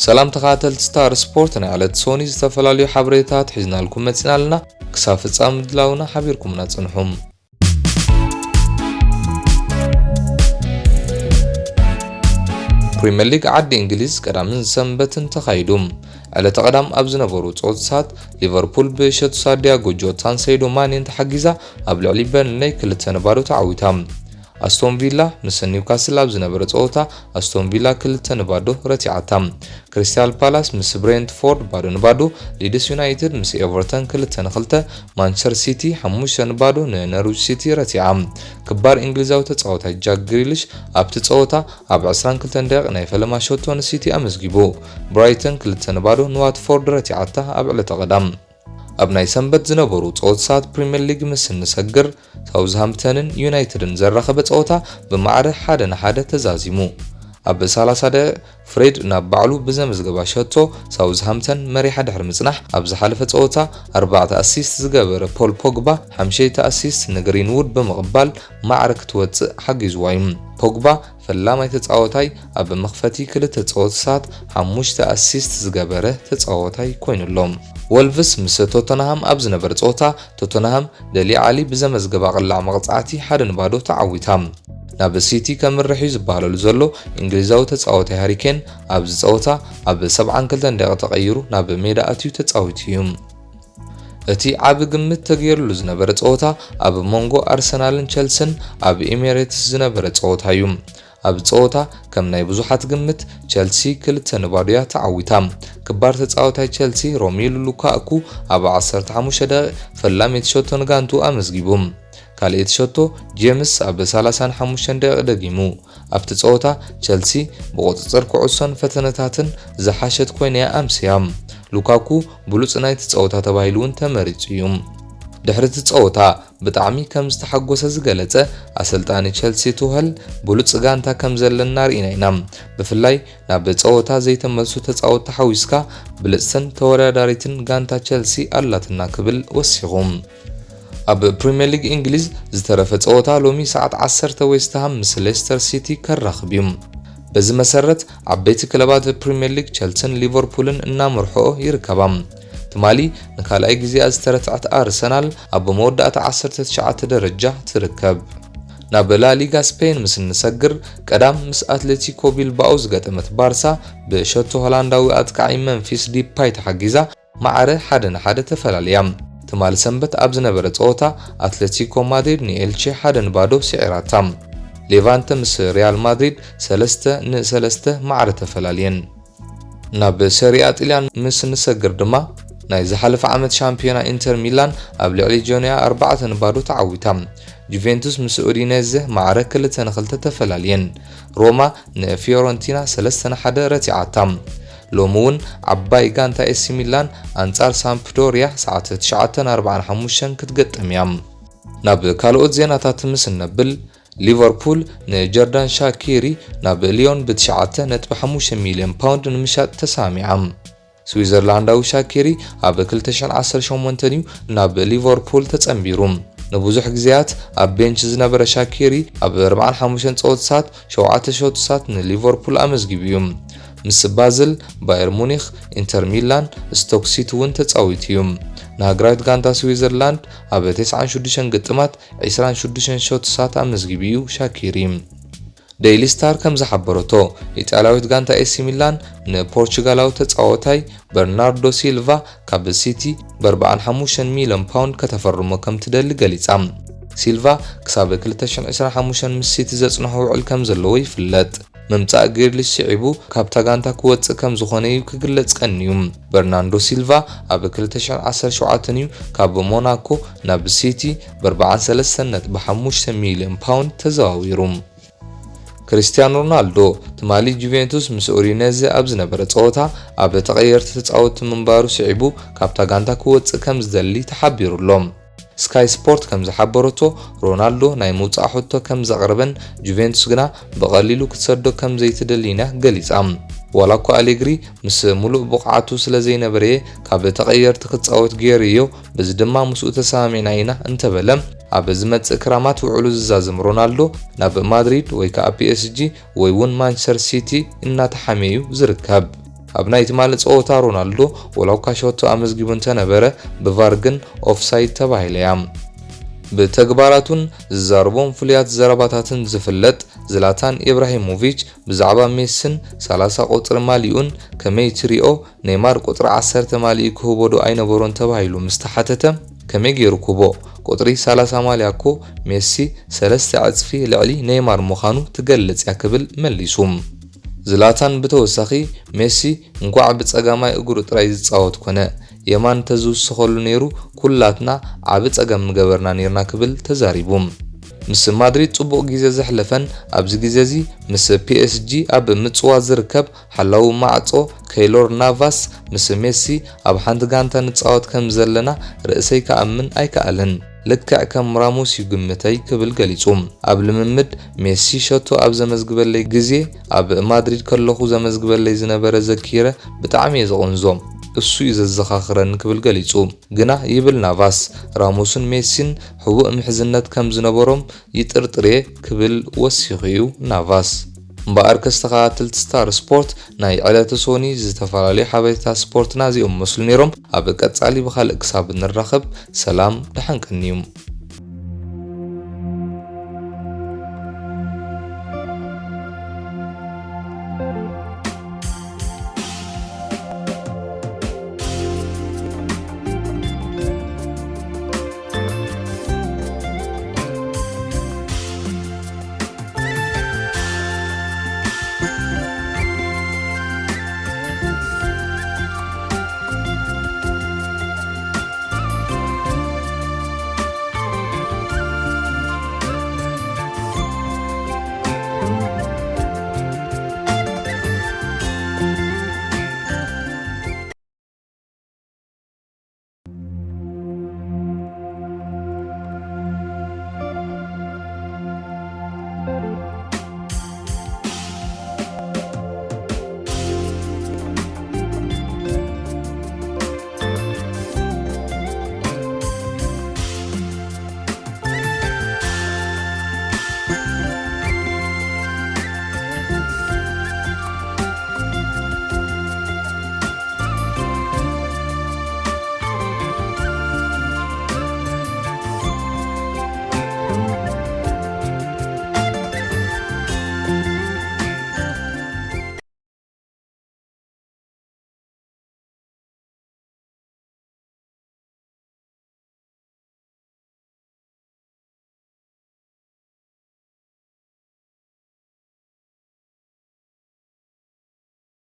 ሰላም ተኸታተልቲ ስታር ስፖርት፣ ናይ ዕለት ሶኒ ዝተፈላለዩ ሓበሬታት ሒዝናልኩም መጺና ኣለና። ክሳብ ፍጻም ምድላውና ሓቢርኩምና ጽንሑ። ፕሪምየር ሊግ ዓዲ እንግሊዝ ቀዳምን ሰንበትን ተኻይዱ። ዕለተ ቀዳም ኣብ ዝነበሩ ጸወታታት ሊቨርፑል ብሸቱ ሳዲያጎ ጆታን ሰይዶ ማኔን ተሓጊዛ ኣብ ልዕሊ በርንሌይ ክልተ ንባዶ ተዓዊታ። ኣስቶን ቪላ ምስ ኒውካስል ኣብ ዝነበረ ጸወታ ኣስቶን ቪላ ክልተ ንባዶ ረቲዓታ። ክሪስታል ፓላስ ምስ ብሬንትፎርድ ባዶ ንባዶ፣ ሊድስ ዩናይትድ ምስ ኤቨርተን ክልተ ንክልተ፣ ማንቸስተር ሲቲ ሓሙሽተ ንባዶ ንኖርዊች ሲቲ ረቲዓ። ክባር እንግሊዛዊ ተጻዋታይ ጃክ ግሪሊሽ ኣብቲ ጸወታ ኣብ ዕስራን ክልተን ደቂቕ ናይ ፈለማ ሸቶ ንሲቲ ኣመዝጊቡ። ብራይተን ክልተ ንባዶ ንዋትፎርድ ረቲዓታ ኣብ ዕለተ ቀዳም። ኣብ ናይ ሰንበት ዝነበሩ ጸወታታት ፕሪምየር ሊግ ምስ እንሰግር፣ ሳውዝሃምፕተንን ዩናይትድን ዘራኸበ ጸወታ ብማዕረ ሓደ ንሓደ ተዛዚሙ። ኣብ ሰላሳ ደቂቕ ፍሬድ ናብ ባዕሉ ብዘመዝገባ ሸቶ ሳውዝሃምፕተን መሪሓ ድሕሪ ምጽናሕ፣ ኣብ ዝሓለፈ ጸወታ ኣርባዕተ ኣሲስት ዝገበረ ፖል ፖግባ ሓምሸይቲ ኣሲስት ንግሪንዉድ ብምቕባል ማዕረ ክትወጽእ ሓጊዝዋ እዩ። ፖግባ ፈላማይ ተጻዋታይ ኣብ መኽፈቲ ክልተ ጸወታታት ሓሙሽተ ኣሲስት ዝገበረ ተጻዋታይ ኮይኑ ኣሎ። ወልቭስ ምስ ቶተንሃም ኣብ ዝነበረ ጸወታ፣ ቶተንሃም ደሊ ዓሊ ብዘመዝገባ ቅላዕ መቕጻዕቲ ሓደ ንባዶ ተዓዊታ። ናብ ሲቲ ከምርሕ እዩ ዝበሃለሉ ዘሎ እንግሊዛዊ ተጻዋታይ ሃሪኬን ኣብዚ ጸወታ ኣብ ሰብዓን ክልተን ደቂቕ ተቐይሩ ናብ ሜዳ ኣትዩ ተጻዊቱ እዩ። እቲ ዓቢ ግምት ተገይሩሉ ዝነበረ ጸወታ ኣብ መንጎ ኣርሰናልን ቸልስን ኣብ ኤሚሬትስ ዝነበረ ጸወታ እዩ። ኣብ ጸወታ ከም ናይ ብዙሓት ግምት ቸልሲ ክልተ ንባዶ እያ ተዓዊታ። ክባር ተጻዋታይ ቸልሲ ሮሜሉ ሉካኩ ኣብ ዓሰርተ ሓሙሽተ ደቂቕ ፈላመይቲ ሸቶ ንጋንቱ ኣመዝጊቡ። ካልኣይቲ ሸቶ ጄምስ ኣብ ሰላሳን ሓሙሽተን ደቂቕ ደጊሙ። ኣብቲ ጸወታ ቸልሲ ብቁጽጽር ኩዕሶን ፈተነታትን ዝሓሸት ኮይና እያ ኣምስያ። ሉካኩ ብሉጽ ናይቲ ጸወታ ተባሂሉ እውን ተመሪጹ እዩ። ድሕሪ እቲ ጸወታ ብጣዕሚ ከም ዝተሓጎሰ ዝገለጸ ኣሰልጣኒ ቸልሲ ቱኸል፣ ብሉጽ ጋንታ ከም ዘለና ርኢና ኢና። ብፍላይ ናብ ጸወታ ዘይተመልሱ ተጻወትቲ ሓዊስካ ብልጽትን ተወዳዳሪትን ጋንታ ቸልሲ ኣላትና ክብል ወሲኹ። ኣብ ፕሪምየር ሊግ እንግሊዝ ዝተረፈ ጸወታ ሎሚ ሰዓት ዓሰርተ ዌስትሃም ምስ ሌስተር ሲቲ ከራኽብ እዩ። በዚ መሰረት ዓበይቲ ክለባት ፕሪምየር ሊግ ቸልስን ሊቨርፑልን እናመርሕኦ ይርከባ። ትማሊ ንካልኣይ ግዜኣ ዝተረትዐት ኣርሰናል ኣብ መወዳእታ ዓሰርተ ትሽዓተ ደረጃ ትርከብ። ናብ ላ ሊጋ ስፔን ምስ እንሰግር፣ ቀዳም ምስ ኣትሌቲኮ ቢልባኦ ዝገጠመት ባርሳ ብሸቶ ሆላንዳዊ ኣጥቃዒ መምፊስ ዲፓይ ተሓጊዛ ማዕረ ሓደ ንሓደ ተፈላልያ። ትማሊ ሰንበት ኣብ ዝነበረ ጸወታ ኣትሌቲኮ ማድሪድ ንኤልቼ ሓደ ንባዶ ስዒራታ። ሌቫንተ ምስ ሪያል ማድሪድ ሰለስተ ንሰለስተ ማዕረ ተፈላልየን። ናብ ሰሪኣ ጥልያን ምስ ንሰግር ድማ፣ ናይ ዝሓለፈ ዓመት ሻምፒዮና ኢንተር ሚላን ኣብ ልዕሊ ጆንያ ኣርባዕተ ንባዶ ተዓዊታ። ጁቬንቱስ ምስ ኡዲኔዘ ማዕረ ክልተ ንክልተ ተፈላልየን። ሮማ ንፊዮረንቲና ሰለስተ ንሓደ ረቲዓታ። ሎሚ እውን ዓባይ ጋንታ ኤሲ ሚላን ኣንጻር ሳምፕዶሪያ ሰዓት ትሽዓተን ኣርባዓን ሓሙሽተን ክትገጥም እያ። ናብ ካልኦት ዜናታት ምስ እነብል፣ ሊቨርፑል ንጀርዳን ሻኪሪ ናብ ሊዮን ብ ትሽዓተ ነጥቢ ሓሙሽተ ሚልዮን ፓውንድ ንምሻጥ ተሰማሚዓ። ስዊዘርላንዳዊ ሻኪሪ ኣብ ክልተ ሽሕን ዓሰርተ ሸሞንተን እዩ ናብ ሊቨርፑል ተጸንቢሩ። ንብዙሕ ግዜያት ኣብ ቤንች ዝነበረ ሻኪሪ፣ ኣብ ኣርባዓን ሓሙሽተን ጸወታታት ሸውዓተ ሸቶታት ንሊቨርፑል ኣመዝጊቡ እዩ። ምስ ባዝል፣ ባየር ሙኒኽ፣ ኢንተር ሚላን፣ ስቶክ ሲቲ እውን ተጻዊቱ እዩ። ንሃገራዊት ጋንታ ስዊዘርላንድ ኣብ ተስዓን ሽዱሽተን ግጥማት ዕስራን ሽዱሽተን ሸቶታት ኣመዝጊቡ እዩ ሻኪሪ። ዴይሊ ስታር ከም ዝሓበረቶ፣ ኢጣልያዊት ጋንታ ኤሲ ሚላን ንፖርቹጋላዊ ተጻዋታይ በርናርዶ ሲልቫ ካብ ሲቲ ብ ኣርባዓን ሓሙሽተን ሚልዮን ፓውንድ ከተፈርሞ ከም ትደሊ ገሊጻ። ሲልቫ ክሳብ ክልተ ሽሕን ዕስራን ሓሙሽተን ምስ ሲቲ ዘጽንሖ ውዕል ከም ዘለዎ ይፍለጥ። ምምጻእ ግሪሊሽ ስዒቡ ካብታ ጋንታ ክወጽእ ከም ዝኾነ እዩ ክግለጽ ቀንዩ። በርናንዶ ሲልቫ ኣብ ክልተ ሽሕን ዓሰርተ ሸውዓተን እዩ ካብ ሞናኮ ናብ ሲቲ ብ ኣርባዓን ሰለስተን ነጥቢ ሓሙሽተ ሚልዮን ፓውንድ ተዘዋዊሩ። ክርስቲያኖ ሮናልዶ ትማሊ ጁቬንቱስ ምስ ኡዲኔዘ ኣብ ዝነበረ ጸወታ ኣብ ተቐየርቲ ተጻወትቲ ምንባሩ ስዒቡ ካብታ ጋንታ ክወጽእ ከም ዝደሊ ተሓቢሩ ኣሎ። ስካይ ስፖርት ከም ዝሓበረቶ፣ ሮናልዶ ናይ ምውጻእ ሕቶ ከም ዘቕረበን ጁቬንቱስ ግና ብቐሊሉ ክትሰዶ ከም ዘይትደሊን እያ ገሊጻ። ዋላ እኳ ኣሌግሪ ምስ ሙሉእ ብቕዓቱ ስለ ዘይነበረየ ካብ ተቐየርቲ ክጻወት ገይሩዮ፣ በዚ ድማ ምስኡ ተሰማሚዕና ኢና እንተበለ፣ ኣብ ዝመጽእ ክራማት ውዕሉ ዝዛዝም ሮናልዶ ናብ ማድሪድ ወይ ከኣ ፒ ኤስ ጂ ወይ እውን ማንቸስተር ሲቲ እናተሓመየ እዩ ዝርከብ። ኣብ ናይ ትማሊ ጸወታ ሮናልዶ ወላ እኳ ሸቶ ኣመዝጊቡ እንተነበረ፣ ብቫር ግን ኦፍሳይድ ተባሂላ እያ። ብተግባራቱን ዝዛረቦም ፍሉያት ዘረባታትን ዝፍለጥ ዝላታን ኢብራሂሞቪች፣ ብዛዕባ ሜስን ሰላሳ ቁጽሪ ማሊኡን ከመይ ትሪኦ፣ ኔይማር ቁጽሪ ዓሰርተ ማሊኡ ክህቦ ዶ ኣይነበሮን ተባሂሉ ምስ ተሓተተ፣ ከመይ ገይሩ ክህቦ? ቁጽሪ ሰላሳ ማልያ እኮ ሜሲ ሰለስተ ዕጽፊ ልዕሊ ኔይማር ምዃኑ ትገልጽ እያ ክብል መሊሱ። ዝላታን ብተወሳኺ፣ ሜሲ እንኳዕ ብጸጋማይ እግሩ ጥራይ ዝጻወት ኮነ፣ የማን ተዝውስኸሉ ነይሩ፣ ኩላትና ዓቢ ጸገም ምገበርና ነይርና ክብል ተዛሪቡ። ምስ ማድሪድ ጽቡቕ ግዜ ዘሕለፈን ኣብዚ ግዜ እዚ ምስ ፒኤስጂ ኣብ ምጽዋት ዝርከብ ሓላዊ ማዕጾ ከይሎር ናቫስ፣ ምስ ሜሲ ኣብ ሓንቲ ጋንታ ንጻወት ከም ዘለና ርእሰይ ክኣምን ኣይከኣለን። ልክዕ ከም ራሞስ እዩ ግምተይ ክብል ገሊጹ። ኣብ ልምምድ ሜሲ ሸቶ ኣብ ዘመዝግበለይ ግዜ፣ ኣብ ማድሪድ ከለኹ ዘመዝግበለይ ዝነበረ ዘኪረ ብጣዕሚ እየ ዝቕንዞ። እሱ እዩ ዘዘኻኽረኒ ክብል ገሊጹ። ግና ይብል ናቫስ፣ ራሞስን ሜሲን ሕቡእ ምሕዝነት ከም ዝነበሮም ይጥርጥር እየ ክብል ወሲኹ እዩ ናቫስ። እምበኣር ከስተኻትልቲ ስታር ስፖርት ናይ ዕለተ ሶኒ ዝተፈላለዩ ሓበሬታ ስፖርትና እዚኦም መስሉ ነይሮም። ኣብ ቀጻሊ ብኻልእ ክሳብ ንራኸብ ሰላም ደሓን ቀንዩ።